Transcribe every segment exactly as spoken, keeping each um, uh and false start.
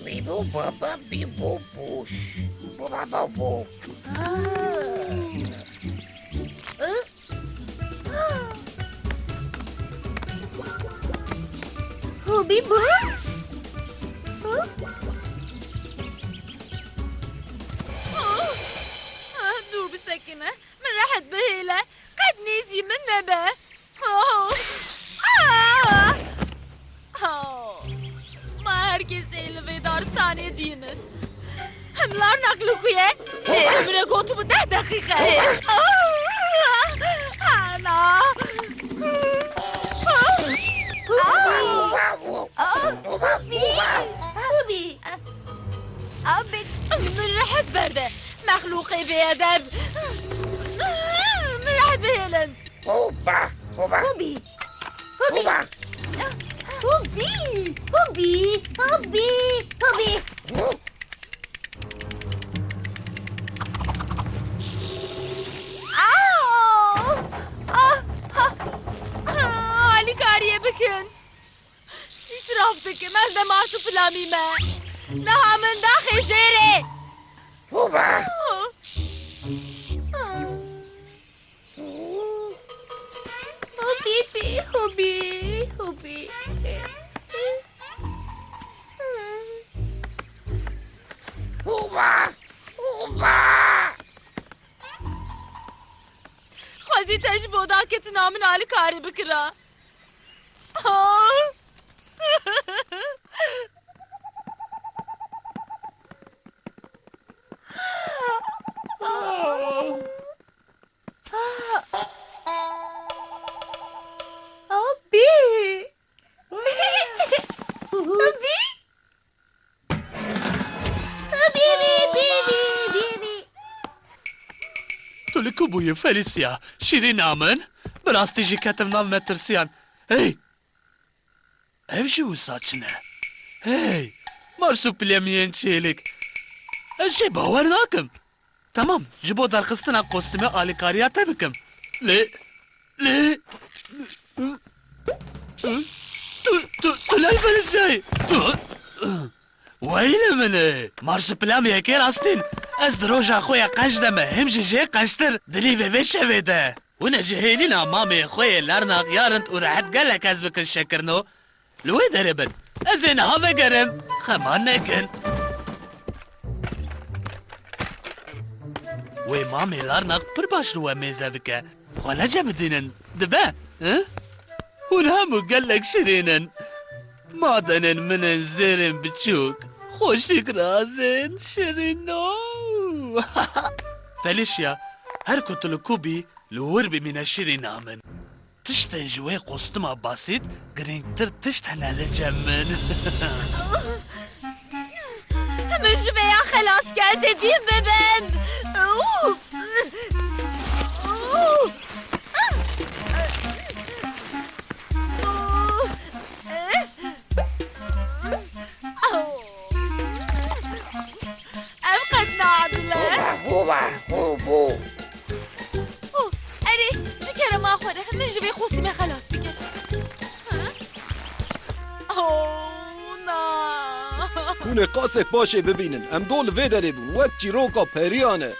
Bîbo baba bîbo boş. Baba bo. Hûbî bû? Dur bisekine. Min rehet bihêle. Qet nêzî min nebe. Oh. Ah! Oh. Ma her kesê li vê daristanê dînin. Him larnak li ku ye? Min re gotibû deh deqîqe. Ah! Ana! Ah! Ah! Bî! Bî! Abi! Min rehet berde. Mexlûqê bêedeb. Min rehet bihêlin. Hoba, hoba. Hubi. Hubi. Hoba. Hubi. Hubi. Hubi. Hubi. Hubi. Au! Ah! Ah! Ah! Alîkariyê bikin. Îtiraf dikim, ez de Marsupilami me. Niha min daxê jêrê. Hoba. Ah! Hubi, hubi, hubi. Huba, huba. Xwezî te ji bo daketina min alîkarî bikira. Ah! Abi! Abi! Abi, abi, abi, abi, abi! Tu li ku bûyî Felicia? Şîrîna min? Bi rastî jî ketim nav metirsiyan. Hey! Ev jî wisa çi ne? Hey! Marsupilami yên çêlik. Ez jê bawer nakim. Temam, ji bo derxistina kostûmê alîkariya te bikim. Lê, lê, tu, tu, tu lay Feliciayê. Wey li min e! Marsupilami yekê rastîn. Ez di roja xwe ya qenc de me, him jî jê qenctir, dilî vê vê şevê de. Hûn ê ji hêlîna mamê xwe yê Larnak ya rind û rehet gelek hez bikin şekirno. Li wê derê bin. Ez ê niha vegerim. Xema nekin. Wê mamê Larnak pir baş li we mêze bike. Xwe necemidînin. Dibe. Hi? Hûn hemû gelek şirîn in. Madenên min ên zêrên biçûk. Xweşik razên şirîno. Felicia, her ku tu li ku bî, li wir bimîne şirîna min. Tiştên ji wê kostuma basît girîngtir tişt hene li cem min. Min ji vêya xelas ke, ez ê dîn bibim. Ev qet naadil e. Erê, ji kerema xwe re min ji vê xosîmê xelas bike. Oh, na. Hûn ê qasek paşê bibînin. Em do li vê derê bûn. Wek çîroka periyan e.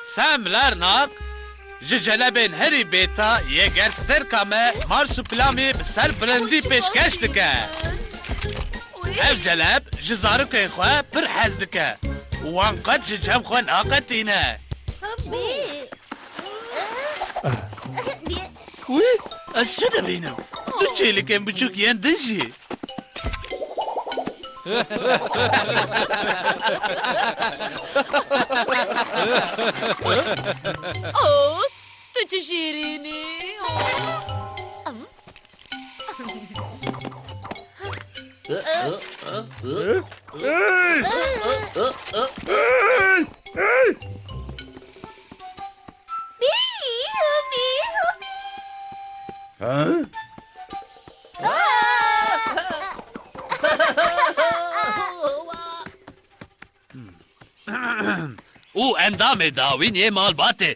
Sam Larnak, ji celebên herî bêta yê gersterka me Marsupilami bi serbilindî pêşkeş dike. Ev celeb ji zarokên xwe pir hez dike û wan qet ji cem xwe naqetîne. Wî, ez çi dibînim? Du çêlikên biçûk yên din jî. Oh, tu çi şîrîn î. Oh. Em. Bî, bî, bî. Ha? Û endamê dawîn yê malbatê.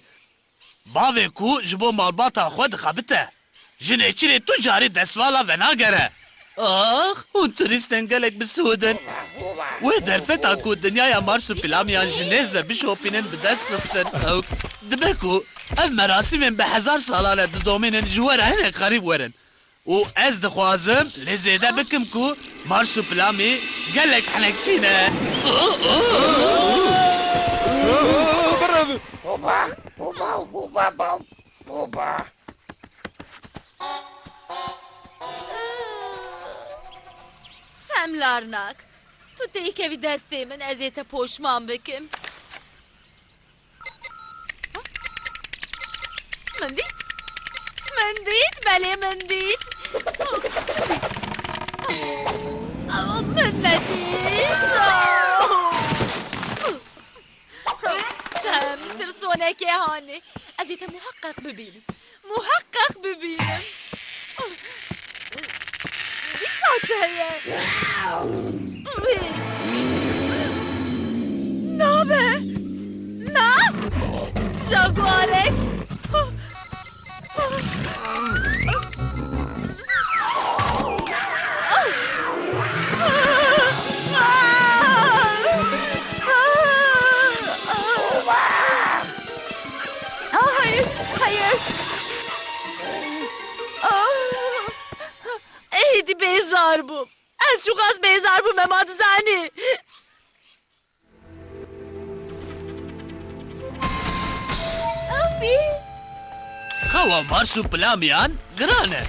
Bavê ku ji bo malbata xwe dixebite. Ji nêçîrê tu carî destvala venagere. Ax, hûn turîstên gelek bi sûd in. Wê derfeta ku dinyaya Marsupilamiyan ji nêz ve bişopînin bi dest xistin. Ew dibe ku ev merasîmên bi hezar salan e didomînin ji we re hinek xerîb werin. Û ez dixwazim lê zêde bikim ku Marsupilami gelek henekçî ne. Birevin! Hoba, hoba, hoba, ba, hoba. Semlarnak, tu têkevî destê min, ez ê te poşman bikim. Min dît? Min dît? Belê min dît. Min nedît. Sem, tirsonekê hanê. Ez ê te muheqeq bibînim. Muheqeq bibînim. Dîsa çi heye? Wî. Nabe. Na. Jaguarek. Ah, hayır, hayır. Ah. Êdî bêzar bûm. Ez çiqas bêzar bûme, ma dizanî. Ew bî. Xewa Marsupilamiyan giran e.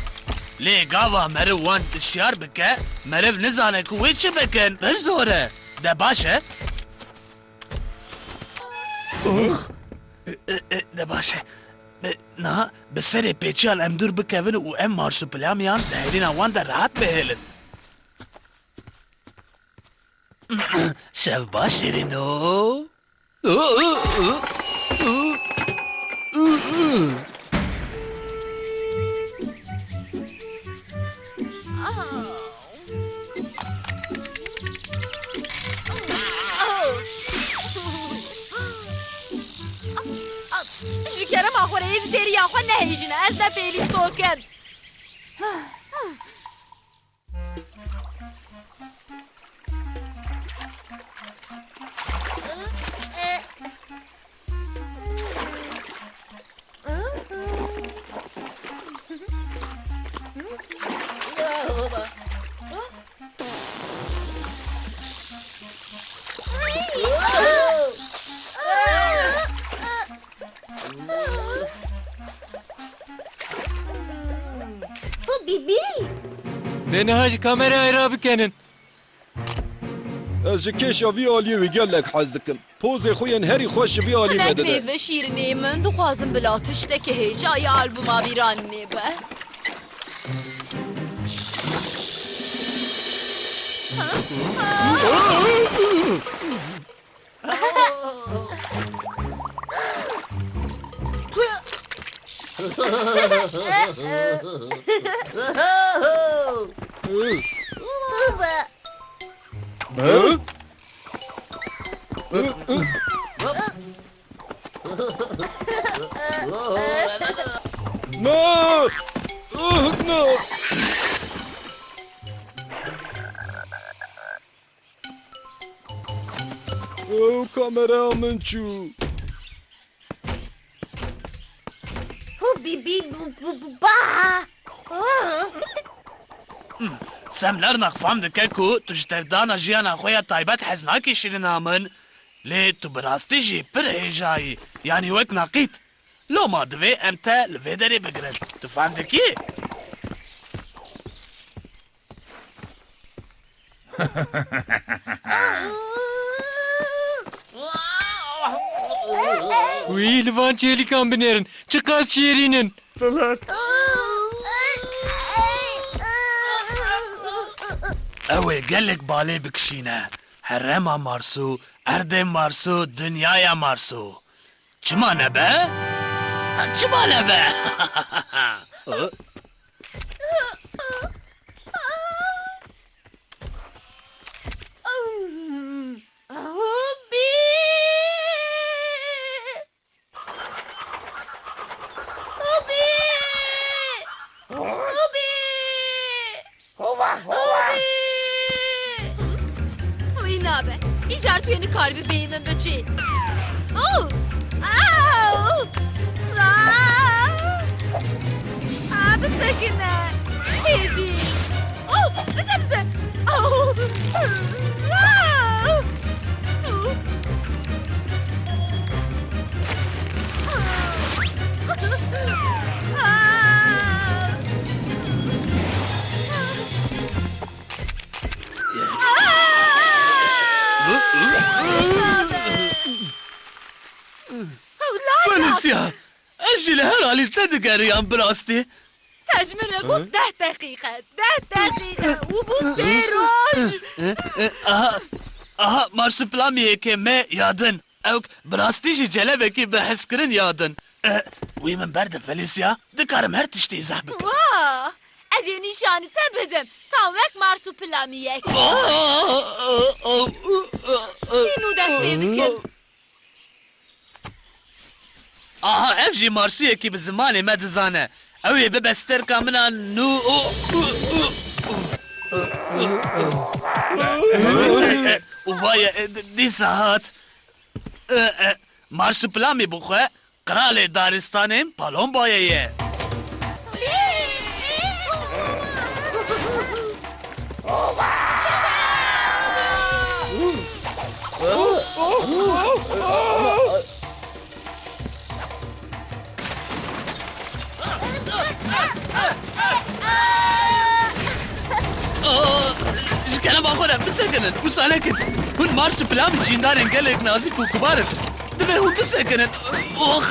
Lê gava meriv wan hişyar bike, meriv nizane ku wê çi bikin. Pir zor e. De baş e. E, e, de baş e. Bi, niha bi serê pêçiyan em dûr bikevin û em Marsupilamiyan di hêlîna wan de rehat bihêlin. Şev baş şirîno. Ji kerema xwe re yê di dêriya xwe nehêjine, ez ne pêlî tok im. Tu bîbî? Dê niha ji kamerayê rabikenin. Ez ji kêşa vî aliyê wî gelek hez dikim. Pozê xwe yên herî xweş ji vî alî Hinek vedide. Nêz be şîrinê min, dixwazim bila tiştekî hêja ya albuma bîranînê be. Na! Na! Ew kamera min çû. Hu bî bî bu, bu, bu, ba. Semlernak fam dike ku tu ji tevdana jiyana xwe ya taybet hez nakî şirina min. Lê tu bi rastî jî pir hêja yî, yanî wek naqît. Loma divê em te li vê derê bigirin. Tu fam dikî? Wî li van çêlîkan binêrin. Çiqas şêrîn in. Ew ê gelek balê bikişîne. Herêma Marsû, erdê Marsû, dinyaya Marsû. Çima nebe? Çima nebe? Hova, hova. Wî nabe. Îcar tu yê nikaribî bêyî min biçî. Oh! Au! Ah! Ah, bisekine. Hêvî. Oh, bize, bize. Oh! Ah! Felicia, ez jî li her alî te digeriyam bi rastî. Te ji min re got deh deqîqe, deh deqîqe û bû sê roj. Aha, aha, marsuplamiyekê me ya din. Ew bi rastî jî celebekî bi hezkirin ya din. Eh, wî min berde Felicia, dikarim her tiştî izah bikim. Wah! Ez ê nîşanî te bidim. Tam wek marsupilamiyek. Hîn û dest pê bikin. Aha, ev jî marsuyekî bi zimanê me dizane. Ew ê bibe sterka min a nû. Û vaye, dîsa hat. Marsupilamî bi xwe qralê daristanên Palomboyê ye. Aa, ji kerema xwe re bisekinin, wisa nekin. Hûn marş û plan bi jîndarên gelek nazîk û kibar in. Divê hûn bisekinin. Ox,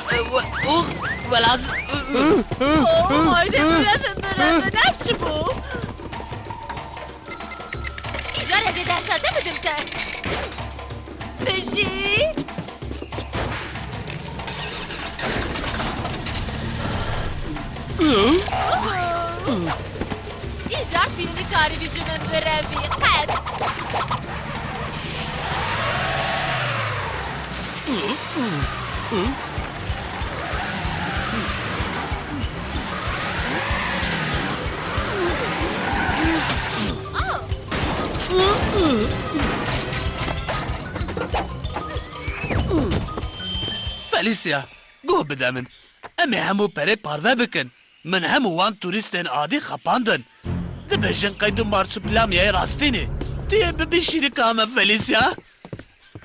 ox, welaz. Oh, haydi birevin, birevin, ev çi bû? Îcar ez ê dersa te bidim te. Bijî. Îcar tu yê nikaribî ji min birevî, qet. Felicia, guh bide min. Em ê hemû perê parve bikin. Min hemû wan turîstên adî xapandin. Dibêjin qey tu marsuplamiyayê rastî nî. Tu yê bibî şîrika me, Felicia.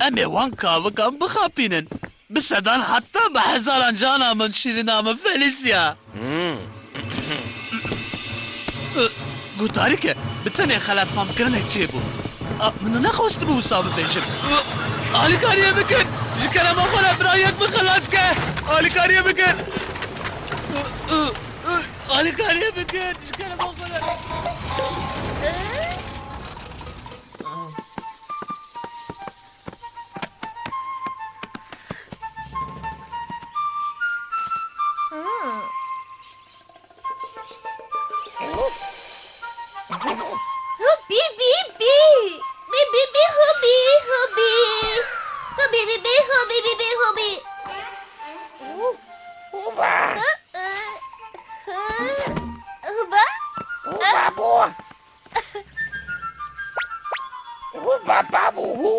Em ê wan kavikan bixapînin. Bi sedan heta bi hezaran cana min şîrina min Felicia. Guhdarî ke bi tenê xelatfamkirinek çêbû. A, min nexwestibû wisa bibêjim. Alîkariyê bikin! Ji kerema xwe re birayek min xelas ke! Alîkariyê bikin! Alîkariyê bikin! Ji kerema xwe re. Hubi, bi, bi. Bi, bi, bi, hubi, hubi. Hubi, bi, bi, hubi, bi, bi, hubi. Huba. Hı, hı. Huba. Huba bo. Huba ba bu hu.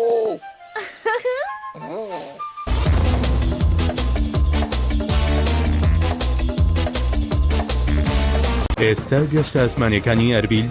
ئێستا گەشتە ئاسمانیەکانی ئەربیل.